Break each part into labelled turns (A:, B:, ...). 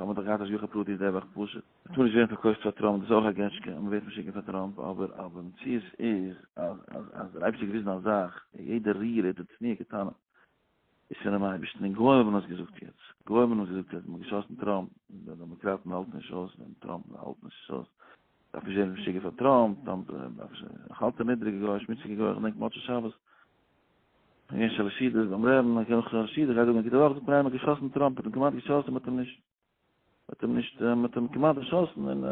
A: האבן מיר דאך געהאט השגחה פרטית דעבעך פשוט. מ'טאר נישט ווערן פארקויפט פאר טראמפ, דאס איז אויך א געטשקע, אז מ'ווערט משוגע פאר טראמפ, אבער אבער מציאות איז אז אז אז דער אייבערשטער האט געוויזן א זאך, יעדע ריר, יעדע תנועה קטנה, איז פונעם אייבערשטן, און גוים האבן עס געזאגט יעצט, גוים האבן עס געזאגט יעצט, מ'האט געשאסן טראמפ, די דעמאקראטן האלטן נישט אויס, און טראמפ האלט נישט אויס, דארף נישט ווערן משוגע פאר טראמפ, טראמפ דארף נישט, נאך אלץ א נידריגע גוי, א שמוציגע גוי, איך דענק מוצאי שבת, געווען שלש סעודות ביים רעבן, איך גיי נאך שלש סעודות, איך גיי זאגן א גוטע וואך, זאגט מיר איינער מ'האט געשאסן טראמפ, מ'האט אים כמעט געשאסן, מ'האט אים נישט, מ'האט אים נישט, מ'האט אים כמעט דערשאסן, און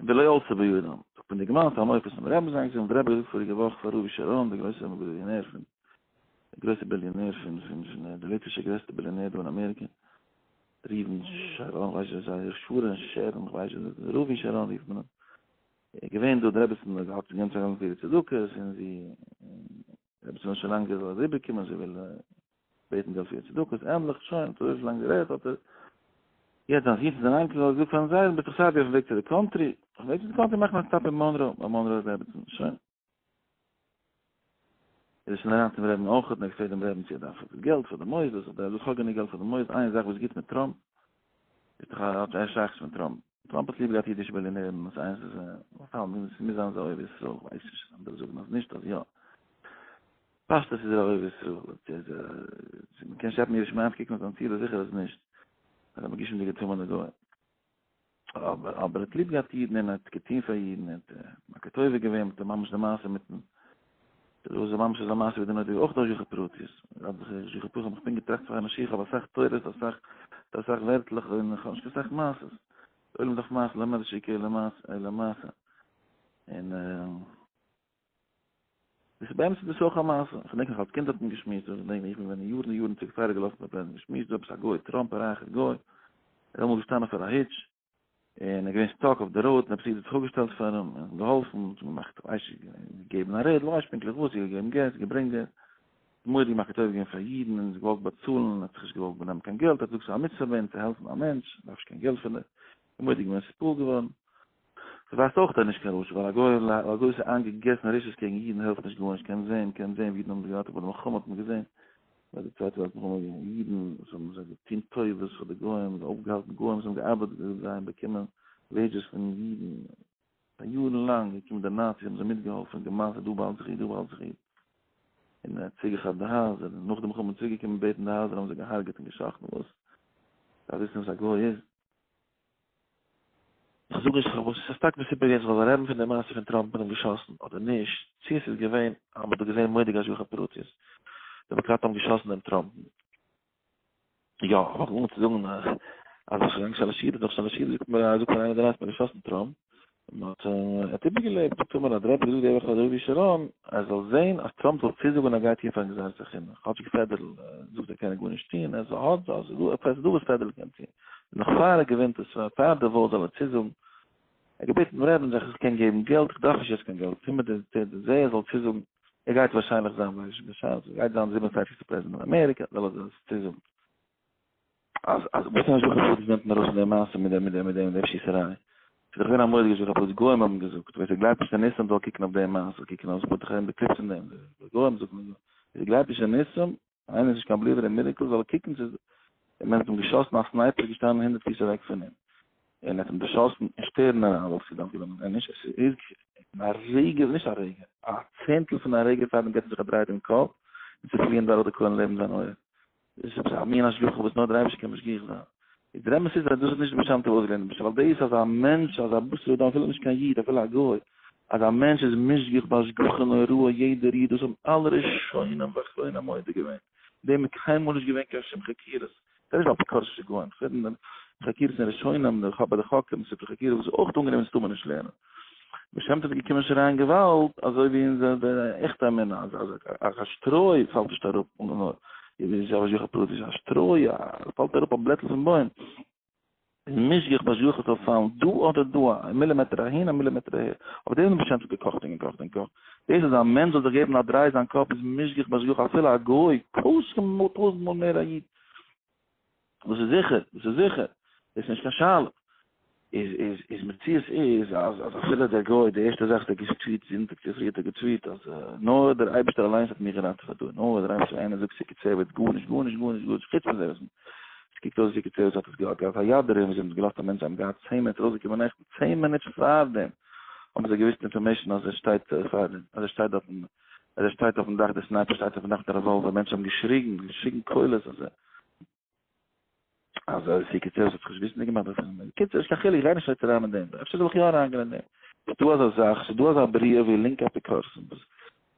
A: ולא עלתה בידם, זאגט מען די גמרא, ס'איז א מופת פונעם רעבן זיין געזונט, דער רבי האט געזאגט פאריגע וואך פאר רובי שרון, דער גרויסער ביליאנער פון, דער גרויסער ביליאנער פון, פון, פון, דער ליטווישער גרעסטער ביליאנער דא אין אמעריקע, ראובן שרון, כ'ווייס נישט ווי אזוי, שרון, שערון, כ'ווייס נישט, ראובן שרון רופט מען אים, איז געווען דא די רעבעצן האט געהאט גענצליך גאנץ אירע צדקות און זי רעבעצן וויל שוין לאנג זי זאל אריבער קומען זי וויל בעטן געלט פאר איר צדקות ענדליך שוין האט אזוי לאנג גערעדט האט ער יעצט זיין זון צו זיין אייניקל האט געזאגט פארן זיידן ביסט דאך סייווי אויפן וועג צו די country אויפן וועג צו די country מאך מיר א stop אין מאנרא ביי מאנרא רעבעצן שוין איז ער שוין אריין צום רעבן אויך און ער געפרעגט דעם רעבן צו ער דארף עפעס געלט פאר די מוסדות אדער ער זאגט כ'האב גענוג געלט פאר די מוסדות איין זאך וואס איז גוט מיט טראמפ איז דאך האט ער שייכות מיט טראמפ טראמפ האט ליב געהאט אידישע ביליאנערן וואס איינס איז מוז זיין אזא אוהב ישראל כ'ווייס נישט אנדערע זאגן אז נישט אז יא פשטות איז ער א אוהב ישראל מ'קען שעפן יראת שמים קוקן אויף זיין ציור זיכער אז נישט אז א מגושמ'דיגע טמא'נע גוי. אבער אבער ער האט ליב געהאט אידן און ער האט געטון פאר אידן און האט מכיר טובה געווען מיט ממש די מעשה מיטן דאס איז ממש אזא מעשה ווי די נודע אויך השגחה פרטית השגחה פרטית האב איך פונקט געטראכט פאר משיח האב אסאך תורות אסאך אסאך ווערטלעך און איך האב נישט קיין סאך מעשות די עולם דארף מעשה לא מעשה שיקר אלא מעשה און דאס איז באמת איז דאס אויך א מעשה, איך געדענק נאך אלס קינד האט מען געשמועסט, איך געדענק ווען איך בין ווען יארן יארן צוריק פאר געלאפן פאר פרעזידענט געשמועסט דא עפעס א גוי, טראמפ א רייכער גוי, ער איז אמאל געשטאנען פאר א היטש, און ער איז געווען stuck אויף די road, און עפעס איד האט זיך אפגעשטעלט פאר אים, און געהאלפן, האט אים געמאכט, ווייס איך, געגעבן א רעדל, ווייס פונקטליך וואס, געגעבן געז, געברענגט געז, מורא'דיג מכיר טובה געווען פאר אידן, און נישט געוואלט באצאלן, ער האט זיך נישט געוואלט באנעמען קיין געלט, ער האט געזאגט ס'איז א מצוה ביי אים צו העלפן א מענטש, דארף נישט קיין געלט פון דעם, מורא'דיג געווען נתפעל געווארן. ס'ווייזט אויך אז נישט קיין רשע, ווייל א גוי א גוי וואס איז איינגעגעסן רשעות קעגן אידן העלפט נישט גארנישט, קען זעהן קען זעהן ווי אידן האבן זיך געראטעוועט ביי די מלחמה האט מען געזעהן ביי די צווייטע וועלט מלחמה ווי אידן וואס האבן זיי געטוהן טובות פאר די גוים, זיי אויפגעהאלטן גוים וואס האבן געארבעט מיט זיי און באקומען wages פון אידן פאר יארן לאנג, געקומען די נאציס האבן זיי מיטגעהאלפן און גע'מסר'ט דא באהאלט זיך איד דא באהאלט זיך איד, און ער האט צוגעכאפט די הייזער, און נאך די מלחמה צוריקגעקומען בעטן די הייזער האבן זיי געהארגעט און גע'שחט'ן וואס? דארף וויסן וואס א גוי איז. איך זאג נישט פארוואס עס איז טאקע מסופק געווען זאל רעדן פון די מעשה פון טראמפ און אים געשאסן אדער נישט, צו עס איז געווען אז מען האט דא געזען מורא'דיגע השגחה פרטית, דעמאקראטן האבן געשאסן דעם טראמפ. יא, אבער אן צו זאגן אז איך געדענק שלש סעודות, נאך שלש סעודות זאגט מיר זאגט מיר איינער דער אז מען האט געשאסן טראמפ, מען האט ער האט איבערגעלעבט, זאגט ער מיר אז דער רבי האט געזאגט די וואך פאר רובי שרון ער זאל זען אז טראמפ זאל צוזאגן אז ער גייט טון פארן גזירת החינוך, כאטשיג פעדערל זאגט ער קען ער גארנישט טון, ער האט עס דא וואס פעדערל קען טון. נאך פאר ער געווינט עס, פאר די וואל זאל ער צוזאגן, ער געבעטן דעם רעבין זיך איך קען געבן געלט, איך דארף נישט יעצט קיין געלט, טו מיר די די זע ער זאל צוזאגן, ער גייט ווארשיינליך זיין ווייס איך נישט, ער גייט זיין זיבן און פערציגסטע פרעזידענט אין אמעריקע, זאל ער עס צוזאגן. אז אז וואס איז השגחה פרטית נעמט מען ארויס פון די מעשה מיט דעם מיט דעם מיט דעם מיט דעם שיסעריי? ס'איז דאך געווען א מורא'דיגע השגחה פרטית, גוים האבן געזאגט, ווער ס'גלייבט נישט אין ניסים זאל קוקן אויף די מעשה, זאל קוקן אויף, ס'פארט דאך ארום די clips פון דעם, די גוים זאגן, ווער ס'גלייבט נישט אין ניסים, איינער איז נישט קיין believer אין miracle זאל ער קוקן צו דער מענטש האט אים געשאסן א sniper איז געשטאנען הונדרעט פיס אוועק פון אים און האט אים דערשאסן אין שטערן אריין וואלסטו דאן געווען און נישט עס איז אין א רגע נישט א רגע א צענטל פון א רגע פאר דעם געט ער זיך א דריי דעם קאפ און ס'פליען דורך די קוילן לעבן זיין אויער דאס איז עפעס א מין השגחה וואס נאר דער אייבערשטער קען משגיח זיין איז דער אמת איז אז דאס איז נישט די בעל שם טוב אויסגעלערנט די משל ווייל דאס אז א מענטש אז א בשר ודם אפילו נישט קיין איד אפילו א גוי אז א מענטש איז מושגח בהשגחה נוראה יעדער איד דאס האבן אלע ראשונים ואחרונים מודה געווען דעם איז קיינמאל נישט געווען קיין שום חקירות כ'רעד נישט פון אפיקורס'ישע גוים כ'רעד פון חקירות אין ראשונים די ביי די חוקרים ספרי חקירה וואס איז אויך אנגענומען עס טאר מען נישט לערנען בעל שם טוב איז געקומען שרייען געוואלד אזוי ווי אונזער די עכטע אמונה אז אז א שטרוי פאלט נישט אראפ אן נאר איז נישט השגחה פרטית א שטרוי פאלט אראפ א בלעטל פון בוים איז מושגח בהשגחה זאל פאלן דא אדער דא א מילימעטער אהין א מילימעטער אהער אויף דעם האט בעל שם טוב געקאכט און געקאכט און געקאכט דאס אז א מענטש זאל זיך געבן א דריי זיין קאפ איז מושגח בהשגחה אפילו א גוי טויזנט מאל מער א איד דאס איז זיכער, דאס איז זיכער, דאס איז נישט קיין שאלה. איז איז איז מציאות איז אז אז אפילו דער גוי די ערשטע זאך האט ער גע tweet זונטאג צופרי האט ער גע tweet אז נאר דער אייבערשטער אליינס האט מיך געראטעוועט דא, נאר דער אייבערשטער איינער זאגט Secret Service גארנישט גארנישט גארנישט גארנישט חוץ מזה וואס. ס'קוקט אויס ווי סיקרעט סערוויס האט עס געהאט א יד דערין וואס זיי האבן עס געלאזט א מענטש זיי האבן געהאט צען מינוט ארויסגעקומען נעכטן צען מינוט פארדעם האבן זיי געוויסט information אז ער שטייט פארדעם אז ער שטייט דארטן אז ער שטייט אויפן דאך די sniper שטייט אויפן דאך מיט א רעוואלווער מענטשן האבן געשריגן געשריגן קולות אז ער אז די סיקרעט סערוויס האט זיך נישט וויסנדיג געמאכט דערפון. בקיצור, נישט קיין חילוק, איך גיי נישט יעצט אריין אין דעם. אפשר זאל איך יא אריינגיין אין דעם. ס'איז דא אזא זאך, ס'איז דא אזא בריאה ווי לינקע אפיקורסים וואס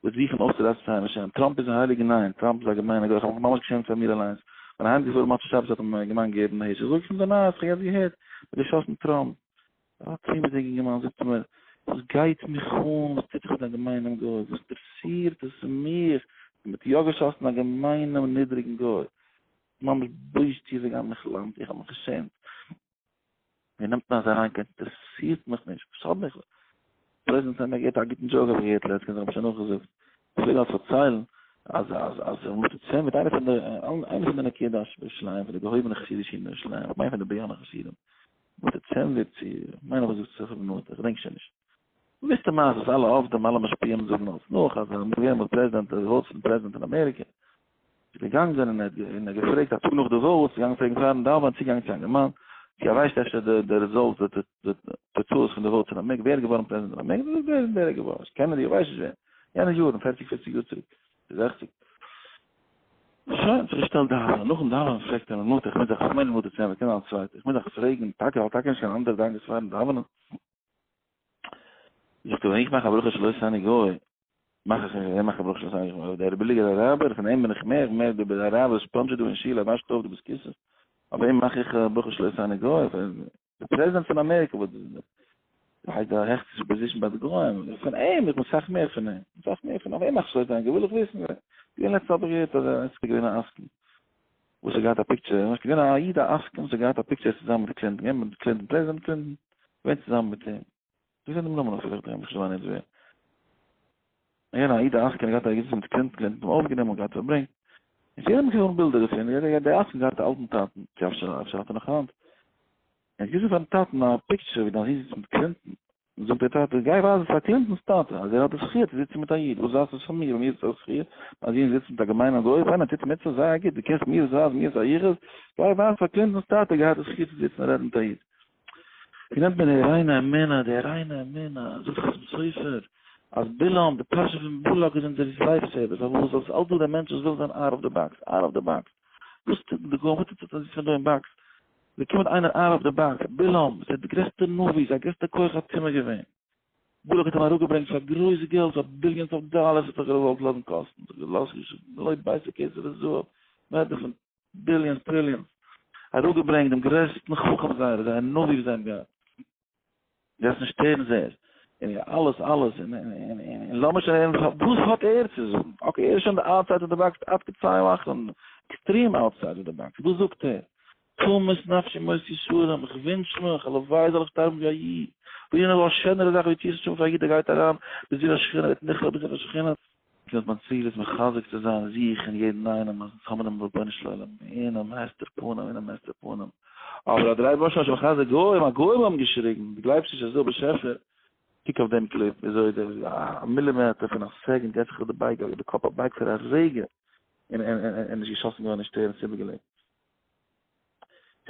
A: וואס זוכן אויסצורייסן צו היימישע היים. טראמפ איז א הייליגער? ניין, טראמפ איז א געמיינער גוי. איך האב מיך ממש געשעמט פאר מיר אליינס. כ'בין אהיימגעפארן מוצאי שבת האט מיר א אינגערמאן געגעבן א היטש. איך זאג איך אים די נייעס, איך האב יעצט געהערט, מ'האט געשאסן טראמפ. א תמימות'דיגע אינגערמאן זאגט מיר, וואס גייט מיך אן, וואס טוט זיך מיט א געמיינעם גוי, וואס אינטערעסירט עס מיך, מ'האט יא געשאסן א געמיינעם נידריגן גוי. ממש בושתי וגם נכלמתי, איך האב מיך געשעמט. ווי נעמט מען אזא אריינקייט, אינטערעסירט מיך נישט, וואס האב איך? פרעזידענט האט מיר געהערט א גוטן joke האב איך געהערט לעצטנס, איך האב שוין נאכגעזאגט. איך פלעג אלס פארציילן אז אז אז מ'האט צוזאמען מיט איינער פון די איינער פון די נקיי דעת בירושלים, פון די געהויבענע חסידישע אידן אין ירושלים, איך מיין פון די באיאנער חסידים, מ'האט צוזאמען צו, כ'מיין האב איך געזאגט ספר בנותיי, איך געדענק שוין נישט. וויסטע מעשה וואס אלע עובדים אלע משפיעים זאגן אלס נאך אז מ'איז געווען אמאל פרעזידענט די votes פון פרעזידענט אין אמעריקע איז געגאנגען און ער האט געפרעגט א טאג נאך די votes געגאנגען פרעגן פארן דאווענען צוגעגאנגען צו א אינגערמאן צו ער ווייסט אפשר די די results די די תוצאות פון די votes אין אמעריקע ווער איז געווארן פרעזידענט אין אמעריקע זאגט דער און דער איז געווארן קענעדי איך ווייס נישט ווער יענע יארן פערציג פופציג יאר צוריק זעכציג שוין זיך געשטעלט דאווענען נאכן דאווענען פרעגט ער אים נו איך מוז דיך איך מיין נו צו קען זיין א צווייטער איך מוז דיך פרעגן טאקע האט טאקע נישט קיין אנדערע דאגות פארן דאווענען זאגט ער ווען איך מאך א ברכה שלא עשני גוי, מאך איך איך מאך א ברכה שלא עשני גוי, דער ביליגער אראבער, פון אים בין איך מער, מער דער אראבער וואס פאנטשעט דא אין שול, ער וואשט אויף די בית הכסא'ס, אויף אים מאך איך ברכה שלא עשני גוי, דער פרעזידענט פון אמעריקע וואס הייסט די העכסטע position ביי די גוים, פון אים, איך בין סאך מער פון אים, סאך מער פון אים, אויף אים מאך איך שלא עשני גוי, וויל איך וויסן, געווען לעצטנס האב איך געהערט אז עס איז געווען א עסקן וואס האט געהאט א picture, עס איז געווען א איד א עסקן וואס האט געהאט א picture צוזאמען מיט קלינטאן, געווען מיט קלינטאן, פרעזידענט קלינטאן, געווען צוזאמען מיט אים, ווי זענען די נאמען אפילו איך דערמאן מיך נישט ווער. געווען א איד א עסקן געהאט א געזיצן מיט קלינטאן, קלינטאן האט אים אויפגענומען און געהאט פארברענגט, און ס'איז יעדעם געווארן בילדער דערפון, דער עסקן געהאט א אלטן טאטן, צו אפשר אפשר האט ער נאך היינט, ער האט געוויזן פארן טאטן א picture ווי דיין זון זיצט מיט קלינטאן, זאגט דער טאטע, גיי ווייז עס פאר קלינטאן'ס טאטע אז ער האט די זכי' צו זיצן מיט א איד, וואס ווייזט עס פאר מיר, ביי מיר איז עס א זכי', מיין זון זיצט מיט א געמיינעם גוי, פיין ער טוט מצוות, זייער גוט, דו קענסט מיר עס ווייזן, מיר איז א יחוס, גיי ווייז פאר קלינטאן'ס טאטע געהאט די זכי' צו זיצן און רעדן מיט א איד. ווי נעמט מען די ריינע אמונה, די ריינע אמונה, זאגט חתם סופר, אז בלעם, די פרשה פון בלק איז אונזער life saver, פארוואס זאל עס אלץ דא די מענטש וואס וויל זיין out of the box, out of the box, וואס טוט די גוים, וואס טוט זיך אז זיצט מען דא אין box, זיי קומען איינער out of the box, בלעם, ס'איז די גרעסטע נביא, זיין גרעסטע כח הטומאה געווען. בלק האט אים אראפגעברענגט פאר גרויס געלט, פאר billions of dollars האט זיך געוואלט לאזן קאסטן, זיך געלאזט מלא ביתו כסף וזהב, מ'רעדט דא פון billions trillions, אראפגעברענגט דעם גרעסטן חכם זייערע, זייער נביא וואס זיי האבן געהאט. גרעסטן שטערן זעער, און אלעס אלעס, און און און לאמיר שוין הערן וואס האט ער צו זאגן, okay ער איז שוין די outside of the box עד קצה האחרון, extreme outside of the box, וואס זאגט ער? תמות נפשי מות ישרים, איך ווינטש מיך, הלוואי זאל איך שטארבן ווי א איד, ווי איז נאך א שענערע זאך ווי יציאת נשמה פאר א איד ער גייט אריין בזיוו השכינה ווערט נכלל בזיוו השכינה. קומט מיין ציל איז מחזק צו זיין זיך און יעדן איינעם אז אונז האבן דעם רבונו של עולם אינעם הסתר פנים אינעם הסתר פנים אבער אז דער אייבערשטער האט שוין מחזק גוים אז גוים האבן געשריגן דו גלייבסט נישט אז ס'איז דא באשעפער קוק אויף דעם clip וויאזוי דער א מילימעטער פון א second געט זיך די בייג די קאפ א בייג פאר א רגע און און נישט געשאסן געווארן אין שטערן ס'איבערגעלעבט.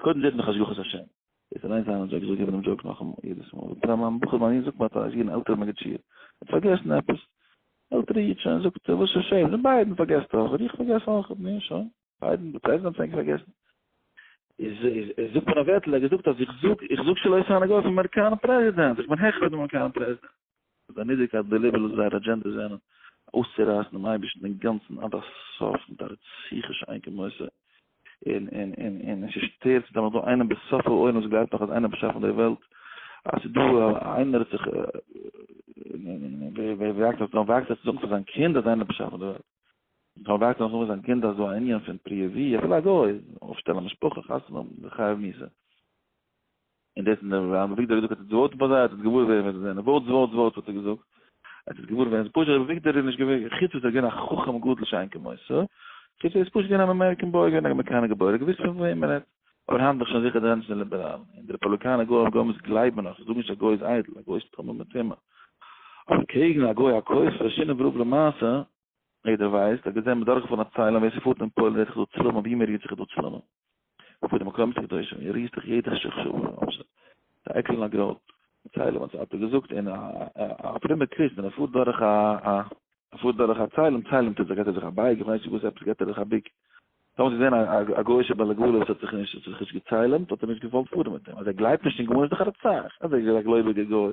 A: קודם זעט מען דאך השגחת השם. דאס אליינס זיין א joke, איך זאג איבער דעם joke נאכאמאל יעדעס מאל. זאגט ער מיין בחור מיין זון זאגט מיר אז ער איז געווען א עלטערע מגיד שיעור. ער האט פארגעסן עפעס. עלטערע איד שוין זאגט ער וואס איז שעם? זאגט ביידן פארגעסט אויך. איך פארגעס אויך. נו שוין. ביידן די פרעזידענט פלעגט פארגעסן. איז איז זאגט מען א ווערטל ער האט געזאגט אז איך זאג איך זאג שלא עשני גוי אויפן אמעריקאנער פרעזידענט. איך בין העכער פון דעם אמעריקאנער פרעזידענט. די נידערקייט די liberals זייער אג'ענדע זענען אויסצורייסן דעם אייבערשטן אינגאנצן עד הסוף מיט א רציחה שאין כמותה און און און און עס שטערט זיך דא איינער בסוף העולם וואס גלייבט נאך אז איינער באשאפן די וועלט אז ס'איז דא איינער האט זיך ווער וואגט זיך וואגט זיך צו זאגן פאר זיין קינד אז איינער באשאפן די וועלט ווער וואגט זיך זאגן פאר זיין קינד אז דא א ענין פון פריה ורביה אפילו א גוי אויפשטעלן א משפחה חתונה האבן חייב מיתה. און דאס איז דער רבי אביגדור האט געזאגט אז עס וואוט ביי זיי, עס איז געוואר ווערן ווער זיי זענען, votes votes votes האט ער געזאגט, עס איז געוואר ווערן, פשוט רבי אביגדור איז נישט געווען, חוץ וואס ער איז געווען א חכם גדול שאין כמותו, חוץ ער איז פשוט געווען אן American boy, געווען א אמעריקאנער געבוירער, געוואוסט פון וועם מען רעדט, אבער היינט בין איך שוין זיכער די מענטשן זענען ליבעראלן, און די רעפובליקאנער גוים גוים וואס גלייבן נאך, איך זאג נישט א גוי איז איידל, א גוי איז טמא מטומא, אבער קעגן א גוי א כופר, שינוי ברוב למעשה, יעדער ווייסט, האט געזען מען דורכגעפארן א ציילעם, ווער ס'פארט אין פוילן זעט זיך דא צלמים, ווי מען רירט זיך איז דא צלמים. פאר די מקומות הקדושים, און רירסט דיך יעדע שכשוך, א עקל און א גרויל. ציילעם האט ער געזאגט, און א פרומער קריסט ווען ער פארט דורך א ער פארט דורך א ציילעם, ציילעמט ער זיך, געט ער זיך א בייג, איך ווייס נישט וואס עפעס געט ער זיך א ביק. טאמער האט געזען א גוי'אישע בעל עגלה וואס האט זיך נישט האט זיך נישט געציילעמט, האט ער נישט געוואלט פארן מיט אים, אז ער גלייבט נישט אין גארנישט איז דאך א רוצח, אז ער איז א גלויביגער גוי.